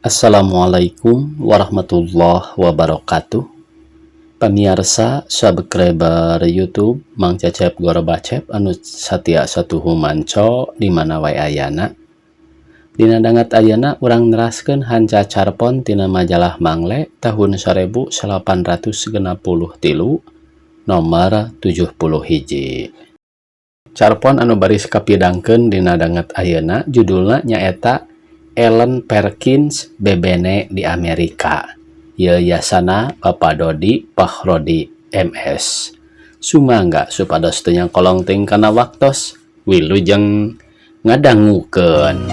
Assalamualaikum warahmatullahi wabarakatuh. Pamiarsa subscriber YouTube Mang Cecep Gorbacep anu satia satuhu manco di mana wae ayana. Dina dangat ayeuna urang neraskeun hanca carpon tina majalah Mangle tahun 1863 nomor 71. Carpon anu baris kapidangkeun dina dangat ayeuna judulna nyaeta Ellen Perkins Bebene di Amerika. Yayasana Bapak Dodi Pahrodi MS. Sumangga supados teu nyangkolong teuing kana waktos wilujeng ngadangukeun.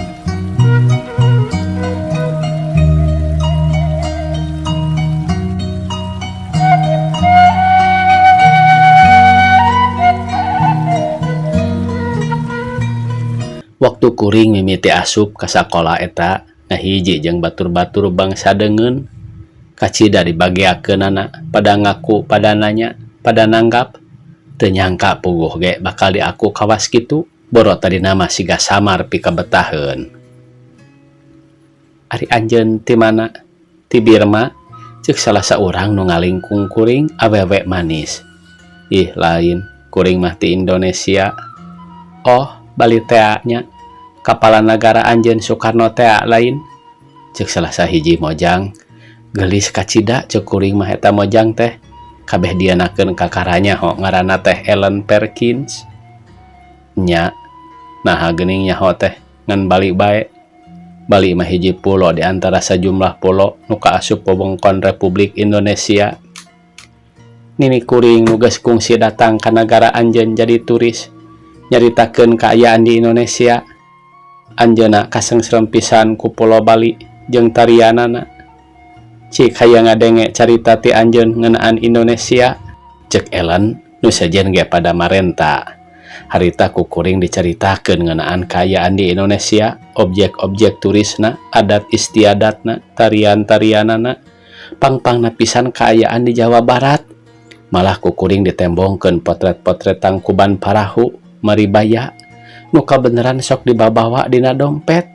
Waktu kuring mimiti asup ka sakola eta ngahiji jeung batur-batur bangsa deungeun kacida dibageakeunana pada ngaku pada nanya pada nanggap teu nyangka puguh ge bakal diaku kawas kitu boro tadina mah siga samar pikabetaheun. Ari anjeun ti mana? Ti Birma ceuk salah saurang nu ngalingkung kuring awewe manis. Ih lain, kuring mah ti Indonesia. Oh, Bali tea nya. Kapala nagara anjeun Soekarno tea lain. Ceuk salah sahiji mojang. Geulis kacida ceuk kuring mah eta mojang teh. Kabeh dianakeun kakaranya ho ngaranna teh Ellen Perkins. Nya, naha geuning nyaho teh ngan Bali bae. Bali mah hiji pulo di antara sajumlah pulo nu kaasup wewengkon Republik Indonesia. Nini kuring nu geus kungsi datang ka nagara anjeun jadi turis nyaritakeun kaayaan di Indonesia. Anjeunna kasengsrem pisan ku Pulo Bali jeung tarianana. Cik hayang ngadenge carita ti anjeun ngeunaan Indonesia. Ceuk Ellen nu sejen ge pada marenta. Harita ku kuring dicaritakeun ngeunaan kaayaan di Indonesia, objek-objek turisna, adat istiadatna, tarian-tarianana, pangpangna pisan kaayaan di Jawa Barat. Malah ku kuring ditembongkeun potret-potret Tangkuban Parahu, Maribaya, nu kabeneran sok dibabawa dina dompet.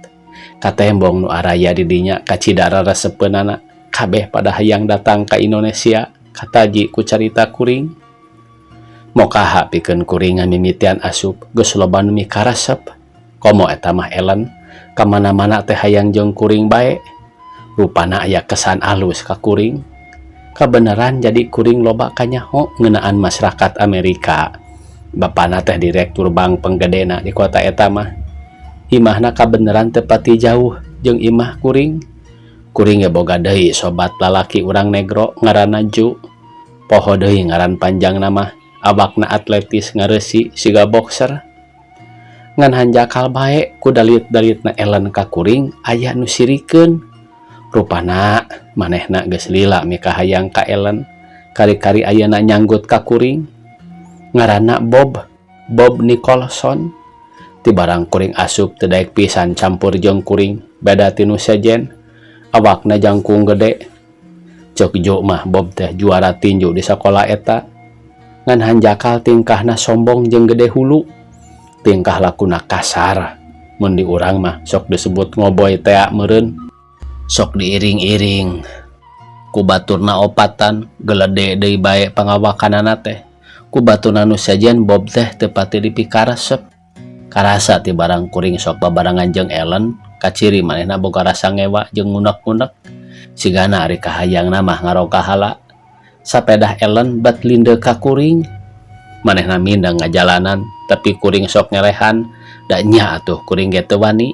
Katembong nu araya di dinya kacida raresepeunana, kabeh pada hayang datang ka Indonesia, kataji ku carita kuring. Mokaha pikeun kuring ngamimitian asup geus loba nu mikaresep. Komo eta mah Ellen kamana-mana teh hayang jeung kuring bae. Rupana aya kesan alus ka kuring. Kabeneran jadi kuring loba kanyaho ngeunaan masyarakat Amerika. Bapana teh direktur bank penggedena di kota eta mah. Imahna kabeneran teu pati jauh jeung imah kuring. Kuring ge boga deui sobat lalaki urang negro ngaranna Ju. Poho deui ngaran panjangna mah. Awakna atletis ngareusi siga boxer. Ngan hanjakal bae ku dalit-dalitna Ellen ka kuring aya nu sirikeun. Rupana manehna geus lila mikahayang ka Ellen. Kari-kari ayeuna nyanggut ka kuring. Ngaranna Bob, Bob Nicholson. Ti barang kuring asup teu daek pisan campur jeung kuring, beda ti nu sejen. Awakna jangkung gede. Ceuk Jo mah Bob teh juara tinju di sakola eta. Ngan hanjakal tingkahna sombong jeung gede hulu. Tingkah lakuna kasar. Mun di urang mah sok disebut ngoboy tea meureun. Sok diiring-iring. Ku baturna opatan gelede deui bae pangawakanana teh. Ku baturna nu sejen Bob teh teu pati dipikaresep. Karasa ti barang kuring sok babarengan jeung Ellen, kaciri manehna boga rasa ngewa jeung ngunek-ngunek. Sigana ari kahayangna mah ngarogahala. Sapedah Ellen bat linde ka kuring. Manehna mindeng ngajalanan, tapi kuring sok ngelehan. Da nya atuh kuring ge teu wani.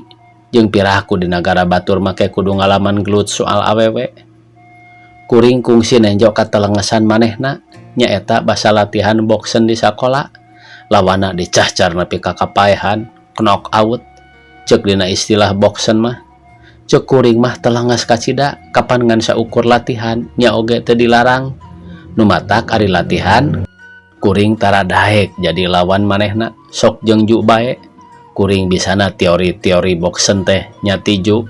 Jeung piraku di nagara batur make kudu ngalaman gelut soal awewe. Kuring kungsi nenjo katelengesan manehna, nyaeta basa latihan boxen di sakola. Lawana dicahcar nepi ka kapaehan, knock out. Ceuk dina istilah boxen mah. Ceuk kuring mah telenges kacida, kapan ngan saukur latihan, nya oge teu dilarang. Nu matak ari latihan, kuring tara daek jadi lawan manehna, sok jeung ju bae. Kuring bisana teori-teori boxen teh nya ti ju.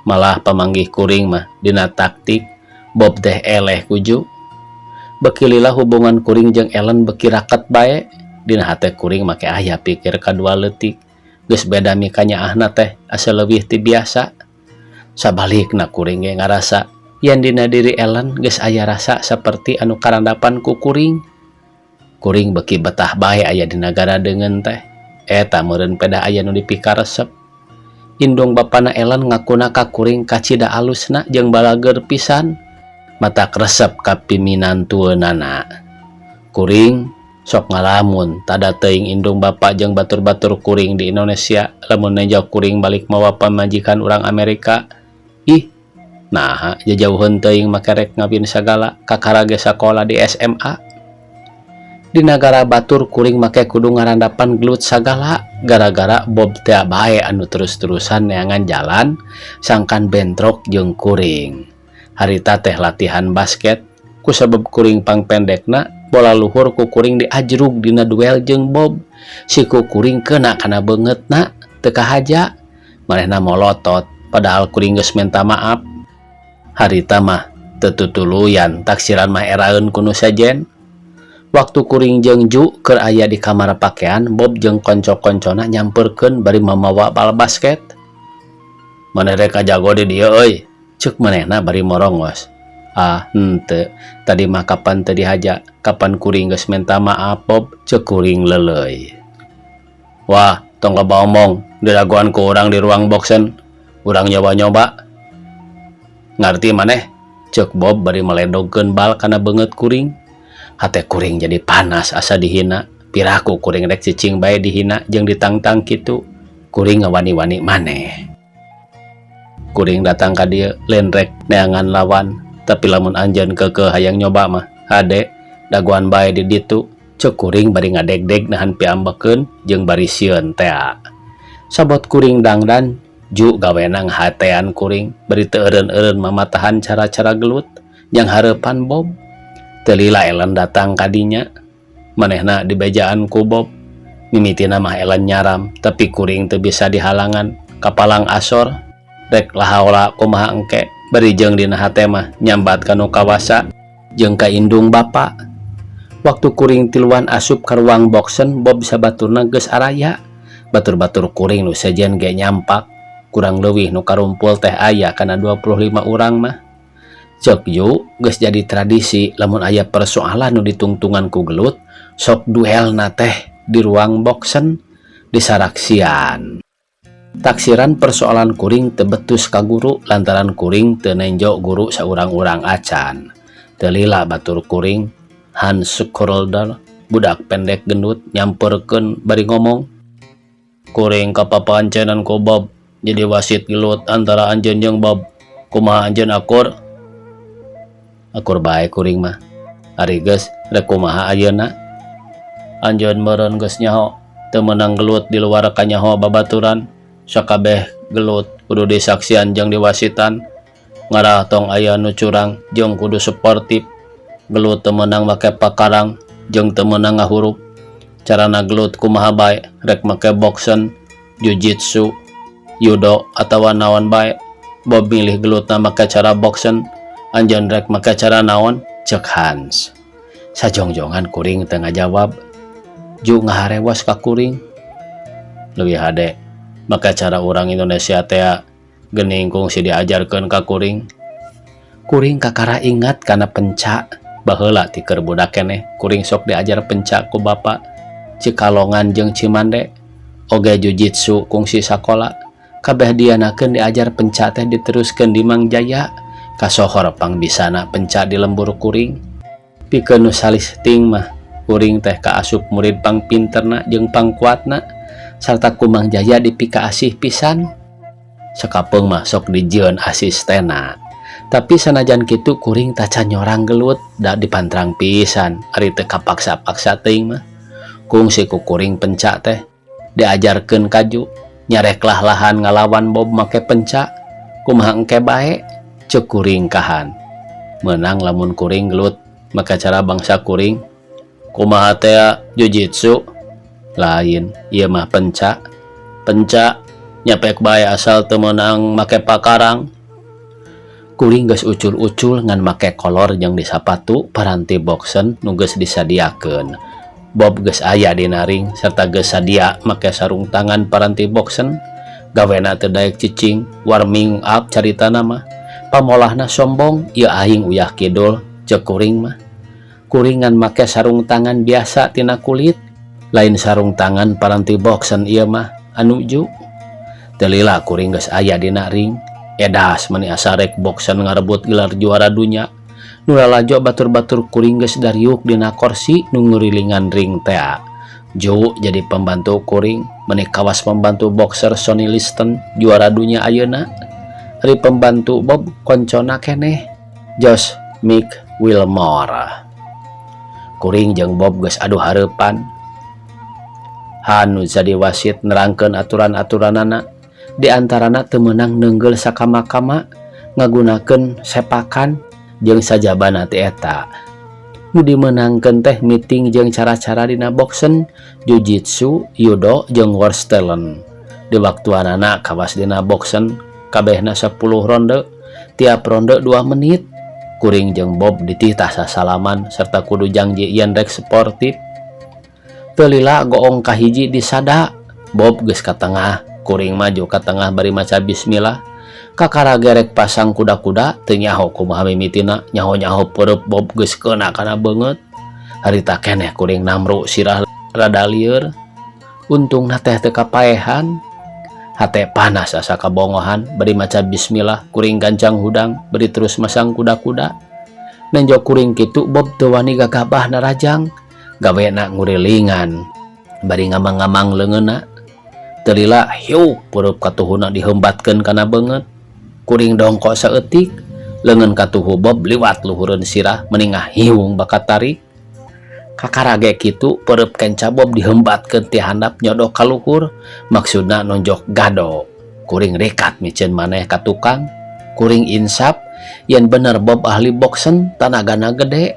Malah pamanggih kuring mah dina taktik Bob teh eleh ku ju. Beki lila hubungan kuring jeung Ellen beki raket bae. Dina hate kuring make aya pikir kadua leutik. Geus beda mikanyaahna teh asa leuwih ti biasa. Sabalikna kuring ge ngarasa yen dina diri Ellen geus aya rasa saperti anu karandapan ku kuring. Kuring beuki betah bae aya di nagara deungeun teh. Eta meureun pedah aya nu dipikaresep. Indung bapana Ellen ngakuna ka kuring kacida alusna jeung balageur pisan. Matak resep ka piminantueunana. Kuring sok ngalamun tada teuing indung bapa jeung batur-batur kuring di Indonesia lamun nejo kuring balik mawa pamajikan urang Amerika. Ih, naha jajauheun teuing make rek ngawin sagala kakara ge sakola di SMA. Di nagara batur kuring make kudu ngarandapan gelut sagala gara-gara Bob teh bae anu terus-terusan neangan jalan sangkan bentrok jeung kuring. Harita teh latihan basket kusabab kuring pangpendekna bola luhur ku kuring diajrug dina duel jeung Bob. Siku kuring kena kana beungeutna teu kahaja manehna molotot padahal kuring geus minta maaf. Harita mah teu tutuluyan taksiran mah eraeun ku nu sejen. Waktu kuring jeung Ju keur aya di kamar pakaian, Bob jeung konco-koncona nyamperkeun bari mamawa bal basket. Maneh rek kajago di dieu euy, ceuk manehna bari morongos. Ah, henteu. Tadi mah kapan teu dihaja, kapan kuring geus minta maaf Bob, ceuk kuring leuleuy. Wah, tong loba omong, diraguan ku urang di ruang boxen. Urang nyoba-nyoba. Ngarti maneh? Ceuk Bob bari meledogkeun bal kana beungeut kuring. Hate kuring jadi panas asa dihina. Piraku kuring rek cicing bae dihina jeung ditangtang kitu. Kuring ngawani-wani maneh. Kuring datang ka dieu lain rek neangan lawan, tapi lamun anjeun keukeuh hayang nyoba mah hade dagoan bae di ditu. Ceuk kuring bari ngadegdeg nahan piambekeun jeung bari sieun tea. Sabot kuring dangdan Ju gawena ngahatean kuring bari teu eureun-eureun mamatahan cara-cara gelut jang hareupan Bob. Teu lila Ellen datang ka dinya. Manehna dibejaan ku Bob. Mimitina mah Ellen nyaram, tapi kuring teu bisa dihalangan kapalang asor. Rek lahaola kumaha engke bari jeung dina hate mah nyambat ka nu kawasa jeung ka indung bapa. Waktu kuring tiluan asup ka ruang boxen, Bob sabaturna geus araya. Batur-batur kuring nu sejen ge nyampak. Kurang leuwih nu karumpul teh aya kana 25 urang mah. Ceuk Ju geus jadi tradisi lamun aya persoalan nu ditungtungan ku gelut, sok duelna teh di ruang boxen disaraksian. Taksiran persoalan kuring teu betus ka guru lantaran kuring teu nenjo guru saurang-urang acan. Teu lila batur kuring Hans Skrolder budak pendek gendut nyamperkeun bari ngomong. Kuring kapapancenan ku Bob jadi wasit gelut antara anjeun jeung Bob. Kumaha anjeun akur? Akur bae kuring mah. Ari geus rek kumaha ayeuna? Anjeun meureun geus nyaho teu meunang gelut di luar kanyaho babaturan. Sakabeh gelut kudu disaksian jeung diwasitan. Ngarah tong aya nu curang jeung kudu suportif. Gelut teu meunang make pakarang jeung teu meunang ngahurup. Carana gelut kumaha bae rek make boxen, jujitsu, judo atawa naon bae. Bob milih gelutna make cara boxen. Anjeun rek make cara naon? Ceuk Hans. Sajongjongan kuring teu ngajawab. Ju ngaharewos ka kuring. Leuwih hade make cara urang Indonesia tea geuning kungsi diajarkeun ka kuring. Kuring kakara ingat kana penca. Baheula ti keur budak keneh kuring sok diajar penca ku bapa. Cikalongan jeung Cimande oge jujitsu kungsi sakola. Kabeh dianakeun diajar penca teh diteruskeun di Mang Jaya. Kasohor pangbisana penca di lembur kuring. Pikeun nu salisting mah kuring teh kaasup murid pangpinterna jeung pangkuatna sarta ku Mang Jaya dipikaasih pisan. Sakapeung mah sok dijieun asistena. Tapi sanajan kitu kuring tacan nyorang gelut da dipantrang pisan ari teu kapaksa-paksa teuing mah. Kungsi ku kuring penca teh diajarkeun kaju nyarek lah-lahan ngalawan Bob make penca kumaha engke bae ceuk kuring kahan. Meunang lamun kuring gelut make cara bangsa kuring. Kumaha tea jujitsu? Lain, ieu mah penca. Penca nyapek bae asal teu meunang make pakarang. Kuring geus ucul-ucul ngan make kolor jeung di sapatu paranti boxen nu geus disadiakeun. Bob geus aya dina ring serta geus sadia make sarung tangan paranti boxen. Gawena teu daek cicing, warming up caritana mah. Pamolahna sombong, ieu aing uyah kidul, ceuk kuring mah. Kuring ngan make sarung tangan biasa tina kulit, lain sarung tangan paranti boxen ieu mah anu ju. Teu lila kuring geus aya dina ring, edas mani asa rek boxen ngarebut gelar juara dunya. Nu lalajo batur-batur kuring geus dariuk dina korsi nu ngurilingan ring tea. Joe jadi pembantu kuring, meni kawas pembantu boxer Sonny Liston juara dunya ayeuna. Ari pembantu Bob koncona keneh Josh Mick Wilmore. Kuring jeung Bob geus adu hareupan. Hanu jadi wasit nerangkeun aturan-aturanana, di antarana teu meunang neunggel sakama-kama, ngagunakeun sepakan jeung sajabana ti eta. Nu dimeunangkeun teh meeting jeung cara-cara dina boxen, jujitsu, judo jeung world talent. Di waktuanana kawas dina boxen kabehna 10 ronde, tiap ronde 2 menit. Kuring jeung Bob dititah sasalaman serta kudu janji yen rek sportif. Teu lila goong kahiji disada, Bob geus ka tengah, kuring maju ka tengah bari maca bismillah. Kakara gerek pasang kuda-kuda teu nyaho kumaha mimitina, nyaho-nyaho peureub Bob geus keuna kana beungeut. Harita keneh kuring namru sirah rada lieur. Untungna teh teu kapaehan. Hate panas asa kabongohan bari maca bismillah kuring gancang hudang bari terus masang kuda-kuda. Nenjo kuring kitu Bob teu wani gagabah narajang, gawena ngurilingan bari ngamang-ngamang leungeunna. Teu lila hiuk peureub katuhuna dihembatkeun kana beungeut. Kuring dongkok saeutik, leungeun katuhu Bob liwat luhureun sirah meni ngahiung bakat tarik. Kakara ge kitu peureub kenca Bob dihembatkeun ti handap nyodok ka luhur, maksudna nonjok gado. Kuring rekat miceun maneh ka tukang, kuring insap yen bener Bob ahli boxen tanagana gede.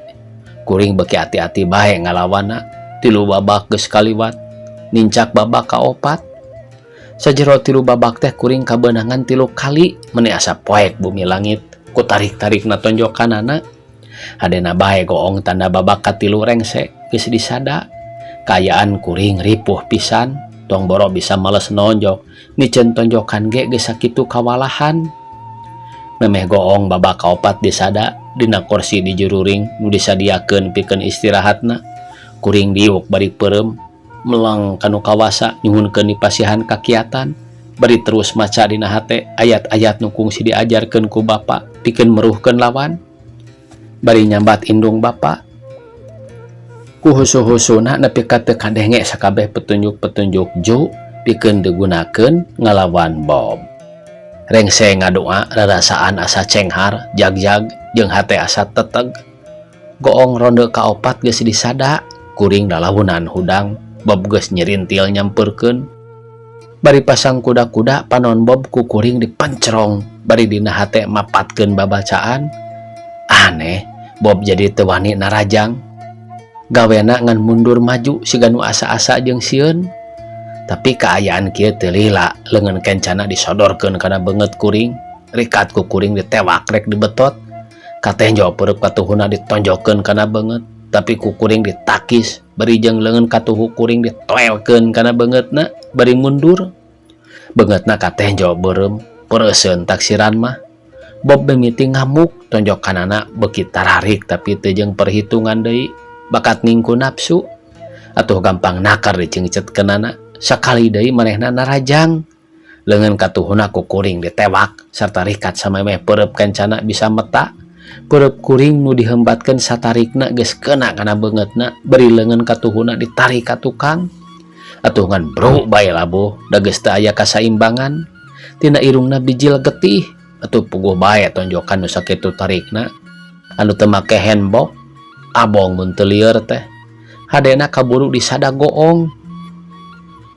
Kuring beuki ati-ati bae ngalawanna, 3 babak geus kaliwat, nincak babak kaopat. Sajero 3 babak teh kuring kabeunangan 3 kali, meni asa poek bumi langit ku tarik-tarikna tonjokanana. Hadena bae goong tanda babak katilu rengse geus disada. Kaayaan kuring ripuh pisan, tong boro bisa males nonjok, miceun tonjokan ge geus sakitu kawalahan. Memeh goong babak kaopat disada dina kursi di jero ring nu disadiakeun pikeun istirahatna. Kuring diuk bari peureum meleng kanu kawasa nyuhunkeun dipasihan kakiatan, bari terus maca dina hate ayat-ayat nu kungsi diajarkeun ku bapa pikeun meruhkeun lawan. Bari nyambat indung bapa ku husu-husuna nepi ka teu kadenge sakabeh petunjuk-petunjuk Joe pikeun digunakeun ngalawan Bob. Rengse ngadoa rarasaan asa cenghar jag-jag jeung hate asa teteg. Goong ronde kaopat geus disada, kuring lalaunan hudang, Bob geus nyirintil nyampeurkeun. Bari pasang kuda-kuda panon Bob ku kuring dipencerong, bari dina hate mapatkeun babacaan. Aneh, Bob jadi teu wani narajang. Gawena ngan mundur maju siga nu asa-asa jeung sieun. Tapi kaayaan kieu teu lila, leungeun kencana disodorkeun kana beungeut kuring, rikat ku kuring ditewak rek dibetot. Katenjo peureub katuhuna ditonjokeun kana beungeut, tapi ku kuring ditakis, bari jeung leungeun katuhu kuring ditoelkeun kana beungeutna, bari mundur. Beungeutna katenjo beureum, peureuskeun taksiran mah. Bob mimiti ngamuk, tonjokanana beuki tararik tapi teu jeung perhitungan deui, bakat ningku nafsu. Atuh gampang nakar diceungcetkeunana. Sakali deui manehna narajang. Leungeun katuhuna ku kuring ditewak sarta rikat samemeh peureub kencana bisa meta. Peureub kuring nu dihembatkeun satarikna geus keuna kana beungeutna, bari leungeun katuhuna ditarik ka tukang. Atuh ngan bro bae labuh, da geus teu aya kasaimbangan. Tina irungna bijil getih, atuh puguh bae tonjokan nu sakitu tarikna. Anu teu make handbox, abong mun teu lieur teh. Hadena kaburu disada goong.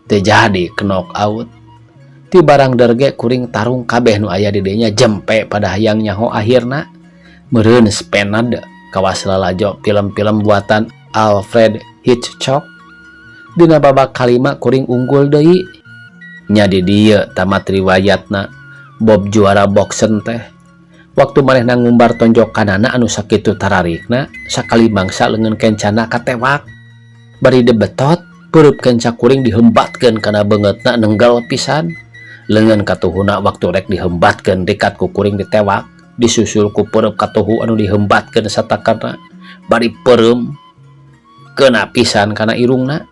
Teu jadi knock out. Ti barang derge kuring tarung kabeh nu aya di dinya jempe pada hayang nyaho akhirna. Meureun spenad kawas lalajo film-film buatan Alfred Hitchcock. Dina babak kalima kuring unggul deui. Nya di dieu tamat riwayatna Bob juara boxen teh. Waktu manehna ngumbar tonjokanana anu sakitu tararikna, sakali mangsa leungeun kencana katewak. Bari dibetot, peureub kenca kuring dihembatkeun kana beungeutna nenggal pisan. Leungeun katuhuna waktu rek dihembatkeun rikat ku kuring ditewak, disusul ku peureum katuhu anu dihembatkeun satakarna bari peureum kena pisan kana irungna.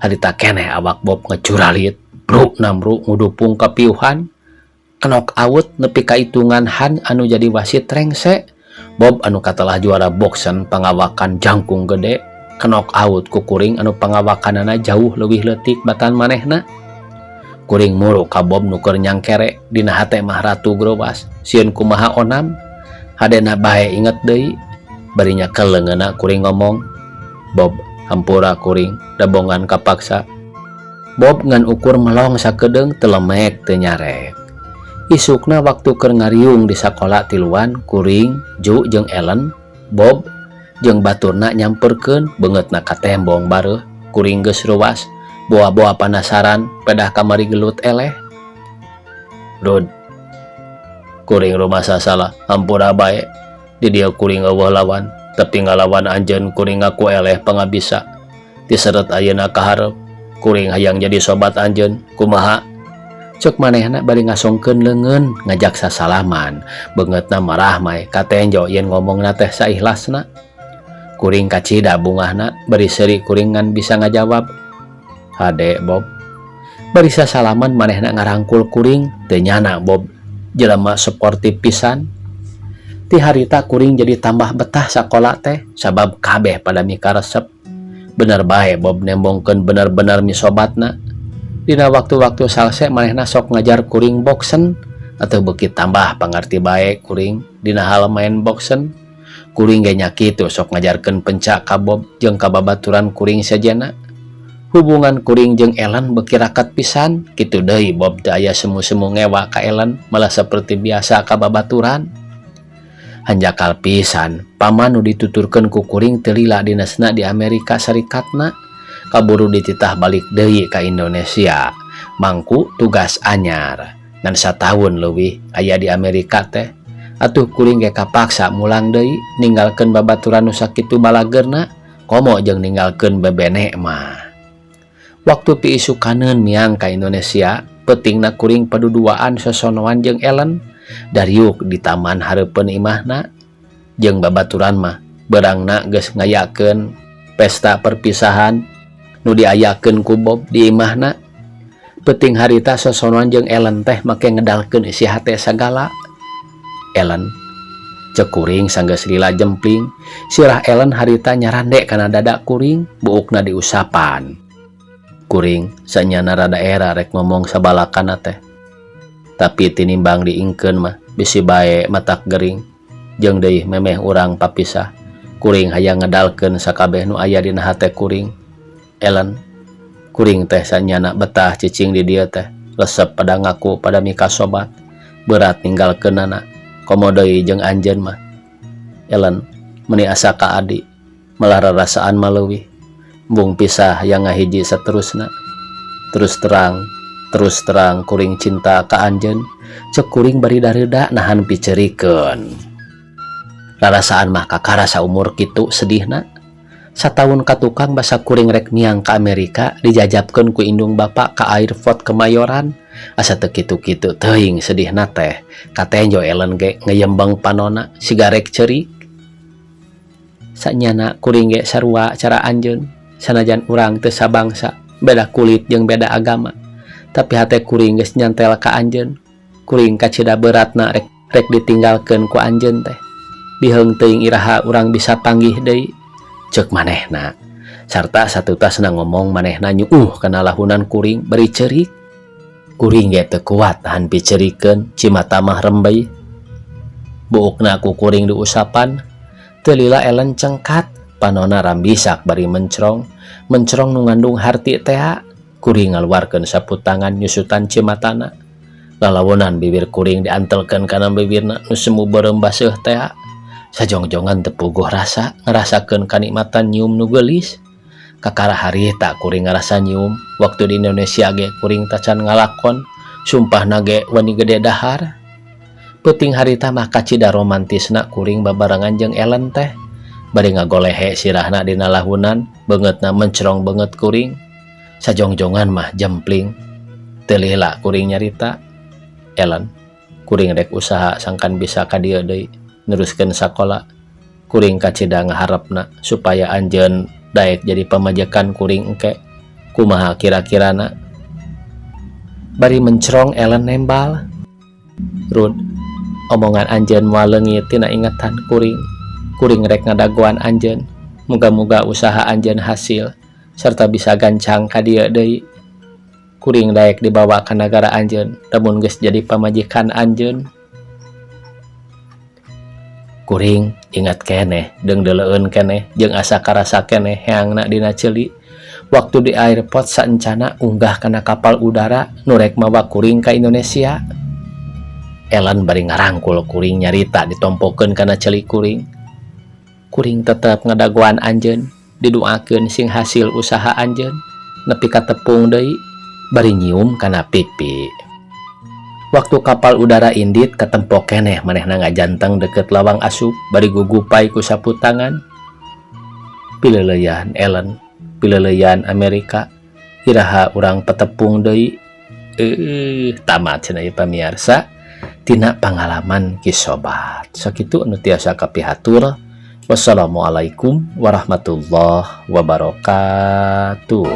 Harita keneh awak Bob ngecuralit, bruk namru ngudupung kapiuhan. Knock out nepi ka itungan Han anu jadi wasit rengse. Bob anu katelah juara boxen pangawakan jangkung gede, knock out ku kuring anu pangawakanana jauh leuwih leutik batan manehna. Kuring muruk ka Bob nu keur nyangkere, dina hate mah ratu growas, sieun kumaha onam. Hadena bae inget deui, bari nyakel leungeunna kuring ngomong, "Bob, hampura kuring, dabongan kapaksa." Bob ngan ukur melong sakedeung teu lemek teu nyarek. Isukna waktu keur ngariung di sakola tiluan, kuring, Ju jeung Ellen, Bob jeung baturna nyamperkeun beungeutna ka tembong bareuh. Kuring geus reuwas, boa-boa panasaran pedah kamari gelut eleh. Rud, kuring rumasa salah, hampura bae. Di dieu kuring euweuh lawan, tapi ngalawan anjeun kuring ngaku eleh pangabisa. Tiseret ayeuna ka hareup, kuring hayang jadi sobat anjeun, kumaha? Cek manehna bari ngasongkeun leungeun ngajak sasalaman. Beungeutna marahmay katenjo yen ngomongna teh saihlasna. Kuring kacida bungahna bari seuri kuring ngan bisa ngajawab, "Hade, Bob." Bari sasalaman manehna ngarangkul kuring. Teu nyana Bob jelema sportif pisan. Ti harita kuring jadi tambah betah sakola teh sabab kabeh pada mikaresep. Bener bae Bob nembongkeun bener-bener misobatna. Dina waktu-waktu salse manehna sok ngajar kuring boxen atau beuki tambah pangarti bae kuring dina hal main boxen. Kuring ge nya kitu sok ngajarkeun pencak ka Bob jeung ka babaturan kuring sejenna. Hubungan kuring jeung Ellen beuki raket pisan, kitu deui Bob teu aya semu-semu ngewa ka Ellen, malah seperti biasa ka babaturan. Hanjakal pisan, paman nu dituturkeun ku kuring teu lila dinasna di Amerika Sarikatna. Kaburu dititah balik deui ka Indonesia mangku tugas anyar. Ngan sataun leuwih aya di Amerika teh, atuh kuring ge kapaksa mulang deui ninggalkeun babaturan nu sakitu balageurna, komo jeung ninggalkeun bebene mah. Waktu piisukaneun miang ka Indonesia, peutingna kuring paduduaan sosonoan jeung Ellen dariuk di taman hareupeun imahna. Jeung babaturan mah beurangna geus ngayakeun pesta perpisahan nu diayakeun ku Bob di imahna. Peuting harita sosonoan jeung Ellen teh make ngedalkeun isi hate sagala. "Ellen," cek kuring sanggeus lila jempling. Sirah Ellen harita nyarande kana dada kuring, buukna diusapan. Kuring sanyana rada era rek ngomong sabalakana teh, tapi tinimbang diingkeun mah bisi bae matak gering. Jeung deui memeh urang papisah, kuring hayang ngedalkeun sakabeh nu aya dina hate kuring. "Ellen, kuring teh sanyana betah cicing di dieu teh, resep pada ngaku pada mikasobat, berat ninggalkeunana, komo deui jeung anjeun mah. Ellen, meuni asa ka adi, malah rarasaan mah leuwih embung pisah yang ngahiji saterusna. Terus terang, terus terang kuring cinta ka anjeun," cek kuring bari dareuda nahan picerikeun. Rarasaan mah kakara saumur kitu sedihna. Sataun ka tukang basa kuring rek miang ka Amerika dijajabkeun ku indung bapa ka airport Kemayoran. Asa teu kitu-kitu teuing sedihna teh. Katenjo Ellen ge ngeyembeng panona siga rek ceurik. Sanyana kuring ge sarua cara anjeun, sanajan urang teu sabangsa, beda kulit jeung beda agama, tapi hate kuring geus nyantel ka anjeun. Kuring kacida beratna rek rek ditinggalkeun ku anjeun teh. Biheung teuing iraha urang bisa panggih deui, cek manehna. Sarta satutasna ngomong manehna nyuuh kana lahunan kuring bari ceurik. Kuring ge teu kuat tahan picerikeun, cimata mah rembey. Buukna ku kuring diusapan. Teu lila Ellen cengkat, panona rambisak bari mencrong. Mencrong nu ngandung harti tea. Kuring ngaluarkeun sapu tangan nyusutan cimatana. Lalawonan bibir kuring diantelkeun kana bibirna nu semu beureum baseuh tea. Sajongjongan teu puguh rasa ngarasakeun kanikmatan nyium nu geulis. Kakara harita kuring ngarasa nyium, waktu di Indonesia ge kuring tacan ngalakon, sumpahna ge wani gede dahar. Peuting harita mah kacida romantisna kuring babarengan jeung Ellen teh. Bari ngagolehe sirahna dina lahunan, beungeutna mencrong beungeut kuring. Sajongjongan mah jempling. Teu lila kuring nyarita. Ellen, kuring rek usaha sangkan bisa ka dieu deui neruskeun sakola. Kuring kacida ngaharepna supaya anjeun daek jadi pamajikan kuring engke. Kumaha kira-kirana? Bari mencrong Ellen nembal. Rud, omongan anjeun moal leungit tina ingatan kuring. Kuring rek ngadagoan anjeun. Muga-muga usaha anjeun hasil serta bisa gancang ka dieu deui. Kuring daek dibawa ka nagara anjeun lamun geus jadi pamajikan anjeun. Kuring ingat keneh, deungdeuleun keneh, jeung asa karasa keneh heangna dina ceuli. Waktu di airport saencana unggah kana kapal udara nu rek mawa kuring ka Indonesia. Ellen bari ngarangkul kuring nyarita ditompokeun kana ceuli kuring. Kuring tetep ngadagoan anjeun, diduakeun sing hasil usaha anjeun nepi ka tepung deui bari nyium kana pipi. Waktu kapal udara indit katempo keneh manehna ngajanteng deket lawang asup bari gugupay ku sapu tangan. Pileuleyan Ellen, pileuleyan Amerika, iraha urang petepung deui. Tamat cenah ieu pamiarsa tina pangalaman Ki Sobat. Sakitu anu tiasa kapihatur. Wassalamualaikum warahmatullahi wabarakatuh.